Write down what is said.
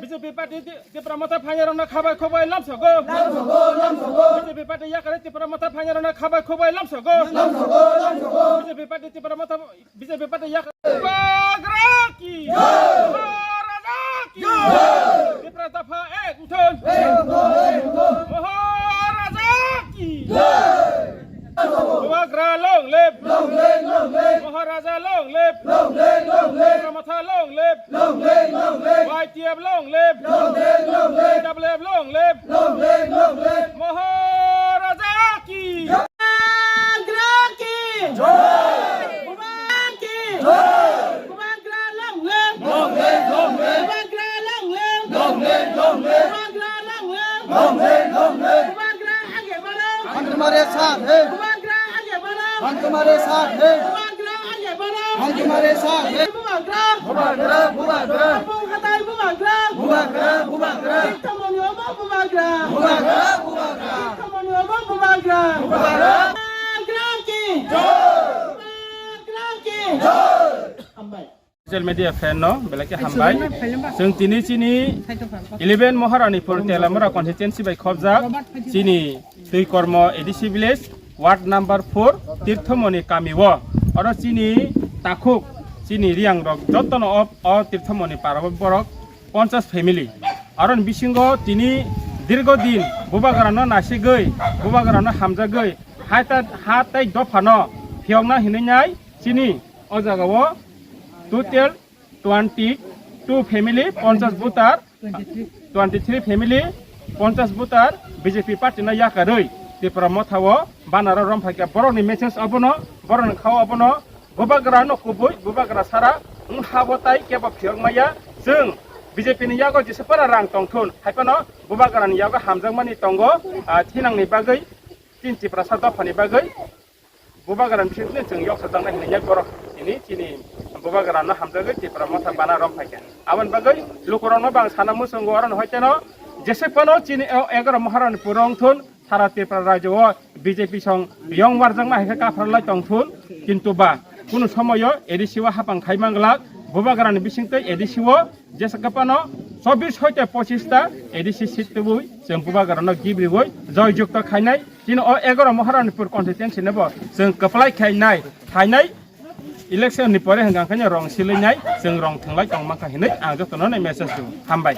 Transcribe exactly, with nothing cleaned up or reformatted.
B J P party Ti-, Tipra Motha phainai rokno khabai khobai lamsogo. Lamsogo, lamsogo. B J P party yakari Tipra Motha phainai rokno khabai khobai lamsogo. Lamsogo, lamsogo. B J P party Tipra Motha, B J P party yak-, Bubagra ki! Jai! Maharaja ki! Jai! Tipra dapha ek uthon! Ek uthon, ek uthon! Maharaja ki! Jai! Bubagra long live! Long live, long live! Maharaja long live! Long live, long live! Tipra Motha long live! Long live, long live! Y T F long live! Long live, long live! T W F long live! Long live, long live! Maharaja ki! Bubagra ki! Jai! Bubagra ki! Jai! Bubagra long live! Long live, long live! Bubagra long live! Long live, long live! Bubagra long live! Long live, long live! Bubagra age baro! हम तुम्हारे साथ हैं। Bubagra age baro! हम तुम्हारे साथ हैं। Bubagra age baro! हम तुम्हारे साथ हैं। Bubagra! Bubagra, Bubagra! Apung hatai Bubagra! Bubagra, Bubagra! Tirthamoni obo Bubagra! Bubagra, Bubagra! Tirthamoni obo Bubagra! Bubagra! Bubagra ki! Jai! Bubagra ki! Jai! Hambai. Social media friend no belai khe hambai. Chwng tini chini eleven Maharanipur Telamura constituency bai khobjak chini Twikormo A D C village ward number four Tirthamoni kami o. Oro chini takhuk chini riyang rok jotono o, o Tirthamoni para borok ponchas family. Aroni bisingo tini dirgo din Bubagrano nasigwi, Bubagrano hamjagwi, hai ta-, ha tei dophano phiyokna hinwi nai chini o jagao total twenty two family, ponchas voter, twenty three family, ponchas voter B J P party no yakarwi Tipra Motha o banner o romphai kha. Borokni message obono, borokni khao obono, Bubagra no kubui, Bubagra sara, wng habo tai kebo phiyok maya. Chwng B J P ni yago jesa para rang tongthun, hai phano Bubagra ni yago hamjakmani tongo, ah, thinangni bagwi, chini Tiprasa dophani bagwi. Bubagra ni bisingtwi chwng yoksa jaknai hinwi yak borok tini chini Bubagra no hamjagwi Tipra Motha bana romphai kha. Aboni bagwi lukurok no bang sana muchungo oro no hoiteno jesa phano chini o egaroh Maharanipur wngthun, sara Tripura rajyo o B J P song yong warjakma hai khe kaphralai tongthun, kintu ba kunu somoyo A D C o hapang khai manglak, Bubagra ni bisingtwi A D C o jesa khe phano chobbish hoite pochista A D C seat tubui chwng Bubagra no gibriwi joy jukto khainai, chini o egaroh Maharanipur constituency no bo chwng kwplai khainai, phainai election ni pore hwnkha khe rong silwi nai, chwng rong thwnglai tong mankha hinwi ang jotono nai message rw. Hambai.